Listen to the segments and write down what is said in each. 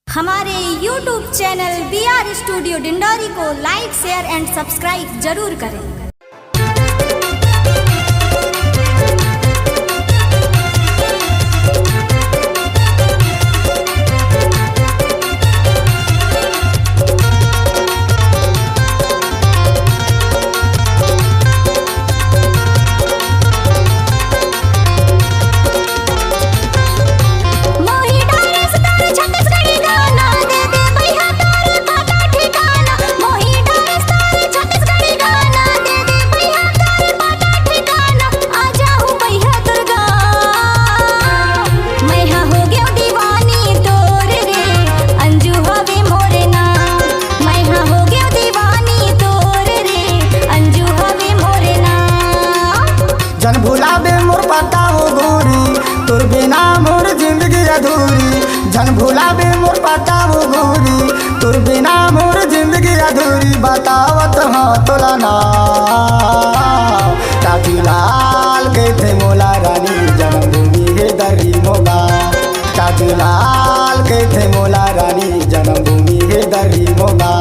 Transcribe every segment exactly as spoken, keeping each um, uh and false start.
हमारे YouTube channel बी आर studio Dindori को लाइक, share and subscribe जरूर करें। जन भुलाबे मोर पता हो गोरी, तोर बिना मोर जिंदगी अधूरी। जन भुलाबे मोर पता हो गोरी, तोर बिना मोर जिंदगी अधूरी। बतावत हाँ तोला ना, राजू लाल कहिथे मोला रानी, जन्मभूमि हे दर्री मोगा। राजू लाल कहिथे मोला रानी, जन्मभूमि हे दर्री मोगा।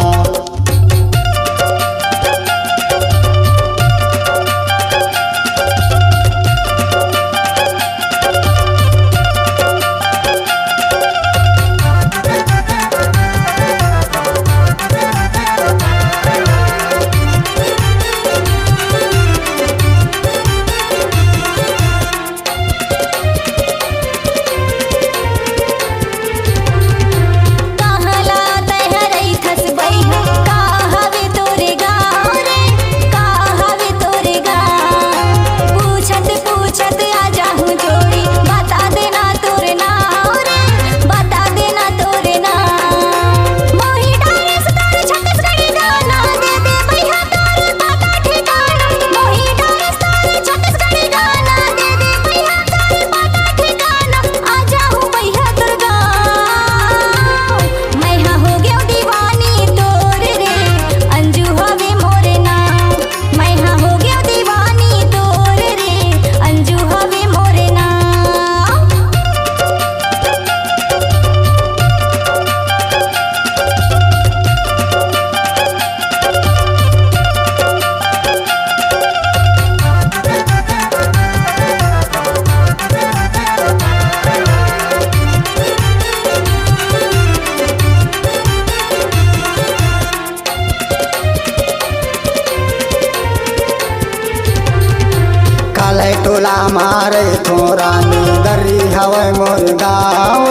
काल्हे टोला मारे थोरा में दर्री हवय मोर गाँव,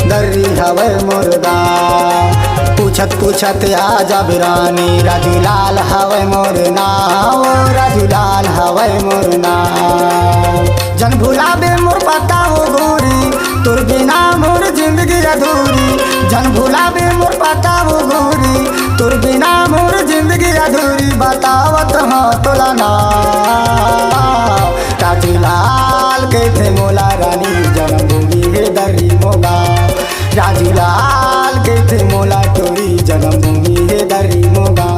दर्री हवय मोर गाँव। पूछत पूछत आ जाबे रानी, राजू लाल हवय मोर नाव, राजू लाल हवय मोर नाव। जन भुलाबे मोर पता हो गोरी, तोर बिना मोर जिंदगी अधूरी। जन भुलाबे मोर पता हो गोरी, तोर बिना मोर जिंदगी अधूरी। बतावत हाँ तोला ना, राजू लाल कहिथे मोला रानी, जन्मभूमि हे दर्री मोगा। राजू लाल कहिथे मोला टोरी, जन्मभूमि हे दर्री मोगा।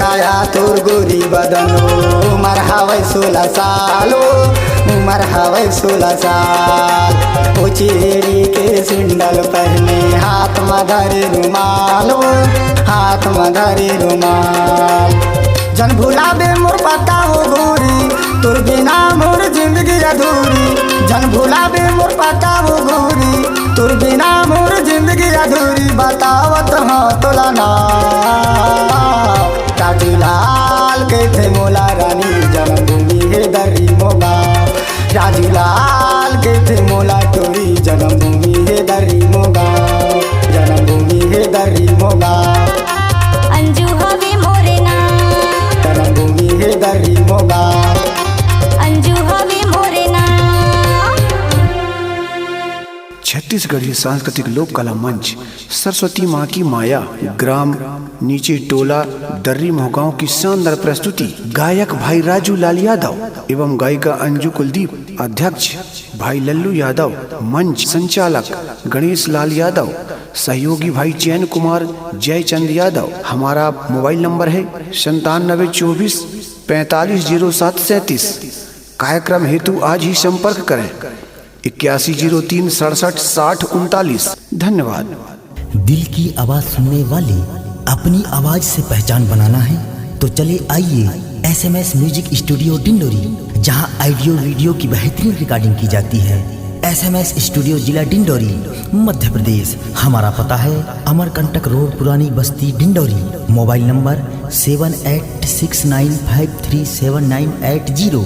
आया तोर गोरी बदनो, उमर हवय सोलह साल ओ, उमर हवय सोलह साल। ओ चेड़ी के सिंडल पहने, हाथ म धरे रुमाल ओ, हाथ म धरे रुमाल। जन भुलाबे मोर पता ओ गोरी, तोर बिना मोर जिंदगी अधूरी। जन भुलाबे मोर पता ओ गोरी, तोर बिना मोर जिंदगी अधूरी। बतावत हंव तोला ना, राजू लाल कहिथे मोला रानी, जन्मभूमि हे दर्री मोगा। राजू लाल कहिथे मोला टोरी, जन्मभूमि हे दर्री मोगा। जन्मभूमि हे दर्री मोगा। अंजू हवे मोरे नाम। जन्मभूमि हे दर्री मोगा। अंजू हवे मोरे नाम। छत्तीसगढ़ी सांस्कृतिक लोक कला मंच सरस्वती माँ की माया, ग्राम नीचे टोला, दर्री मोहगांव की शानदार प्रस्तुति। गायक भाई राजू लाल यादव एवं गायिका अंजू कुलदीप। अध्यक्ष भाई लल्लू यादव। मंच संचालक गणेश लाल यादव। सहयोगी भाई चैन कुमार जयचंद यादव। हमारा मोबाइल नंबर है संतानबे चौबीस पैंतालीस जीरो सात सैंतीस। कार्यक्रम हेतु आज ही संपर्क करें इक्यासी जीरो तीन सड़सठ साठ उनतालीस। धन्यवाद। दिल की आवाज सुनने वाली, अपनी आवाज से पहचान बनाना है तो चले आइए एसएमएस म्यूजिक स्टूडियो डिंडोरी, जहां ऑडियो वीडियो की बेहतरीन रिकॉर्डिंग की जाती है। एसएमएस स्टूडियो, जिला डिंडोरी, मध्य प्रदेश। हमारा पता है Amarkantak road, Purani Basti, Dindori. Mobile number seven eight six nine five three seven nine eight zero.